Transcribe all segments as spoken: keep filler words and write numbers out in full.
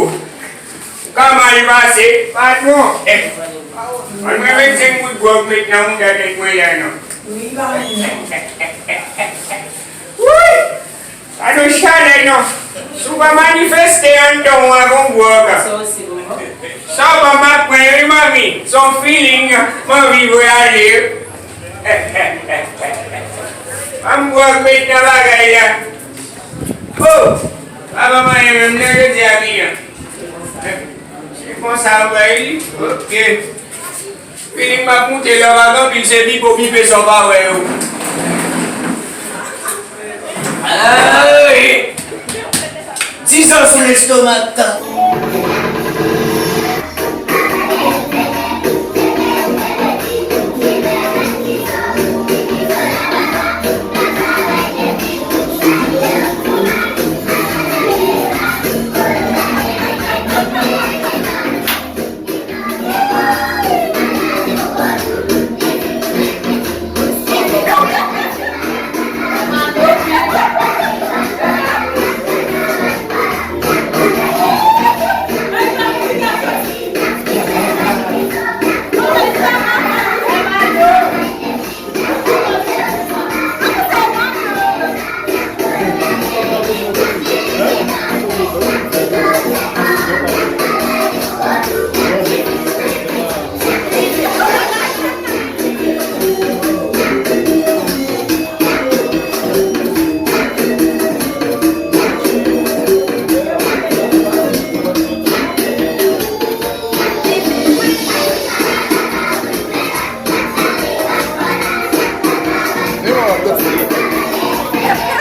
Ou ka mal pase, patwon. Mwen, mwen, vennsenk goud gwòg met nan mouda tèt mwen la, non. Wi! Gade yon chalè, non. Si w pa manifeste anndan w avè yon gwòg. Sa w ban m ap pran, wi, manmi. Se yon feeling m anvi voye ale. Ban m gwòg met nan bagay la. Oh! Pa ban m anyen menm, non, jodi a byen. Se konsa w bay li? Ok. Feeling m ap moute lè w ak anpil se bipo bipe san w pa wè yo. Ay! Dizan sou lestomak tan.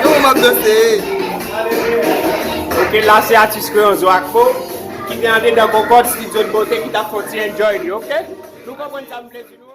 Yo, m ap danse. Ok, la se atis Kreyon Zo ak Fo ki te andedan Concorde Studio de Beauté ki t ap fè yon ti enjoy li, ok? Nou konprann sa m vle di nou.